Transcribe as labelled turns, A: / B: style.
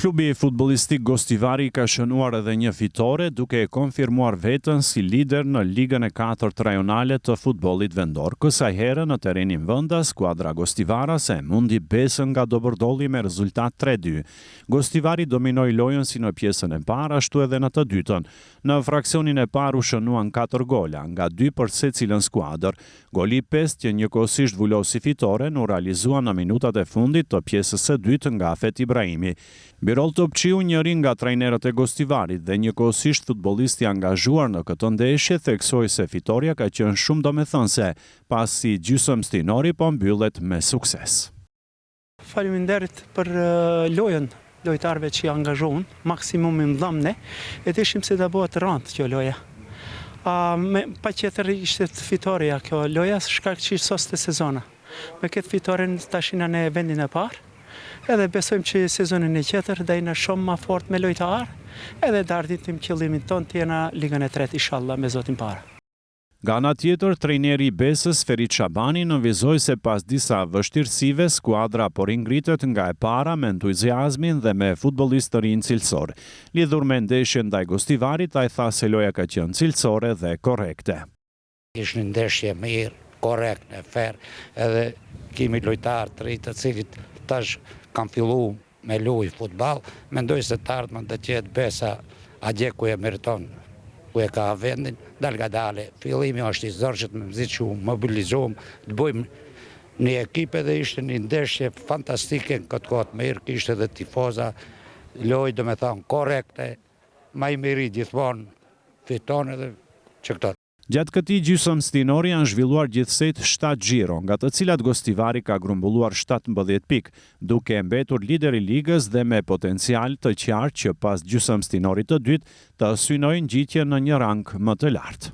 A: Klubi futbollistik Gostivari ka shënuar edhe një fitore, duke e konfirmuar veten si lider në Ligën e katërt rajonale të futbollit vendor. Kësaj here në terrenin vendas, skuadra gostivarase mundi Besën nga Dobërdolli me rezultat 3-2. Gostivari dominoi lojën si në pjesën e parë, ashtu edhe në të dytën. Në fraksionin e parë u shënuan katër gola, nga dy për secilën skuadër. Goli i pestë që njëkohësisht vulosi fitoren u realizua në minutat e fundit të pjesës së dytë nga Afet Ibrahimi. Birol Topçiu, njëri nga trajnerët e Gostivarit dhe njëkohësisht futbollist i angazhuar në këtë ndeshje, theksoi se fitorja ka qenë shumë domethënëse, pasi gjysëmstinori po mbyllet me sukses.
B: Faleminderit për lojën lojtarëve që angazhohen, maksimumin dhamë ne, e dishim se do bëhet rëndë kjo loja. A, me, patjetër ishte fitorja kjo loja, shkak që soste sezona. Me këtë fitoren tash jena në vendin e parë, edhe besojmë që sezonin e tjetër do jena shumë ma fort me lojtarë, edhe do arrijmë qëllimin tonë të jena ligën e tretë, inshallah, me Zotin para.
A: Nga ana tjetër, trajneri i Besës, Ferit Shabani nënvizoi se pas disa vështirësive, skuadra po ringritet nga e para me entuziazmin dhe me futbollistë të rinj cilësorë. Lidhur me ndeshjen ndaj Gostivarit, ai tha se loja ka qenë cilësore dhe korrekte.
C: Ishte një ndeshje e mirë, korrekte, fer, edhe kemi lojtarë të rinj të cilët tash kanë fillu me luj futboll, mendoj se të ardhmen do të jetë Besa atje ku e meriton, ku e ka vendin, dalngadale, fillimi është i zorshëm, mezi që u mobilizuam, të bëjmë një ekip edhe ishte një ndeshje fantastike në këtë kohë të mirë, kishte edhe tifoza, lojë domethanë korrekte, ma i miri gjithmonë fiton edhe që këto.
A: Gjatë këtij gjysëm stinori janë zhvilluar gjithsejt shtatë xhiro, nga të cilat Gostivari ka grumbulluar 17 pikë, duke mbetur lider i ligës dhe me potencial të qartë që pas gjysëm stinorit të dytë të synojë ngjitjen në një rang më të lartë.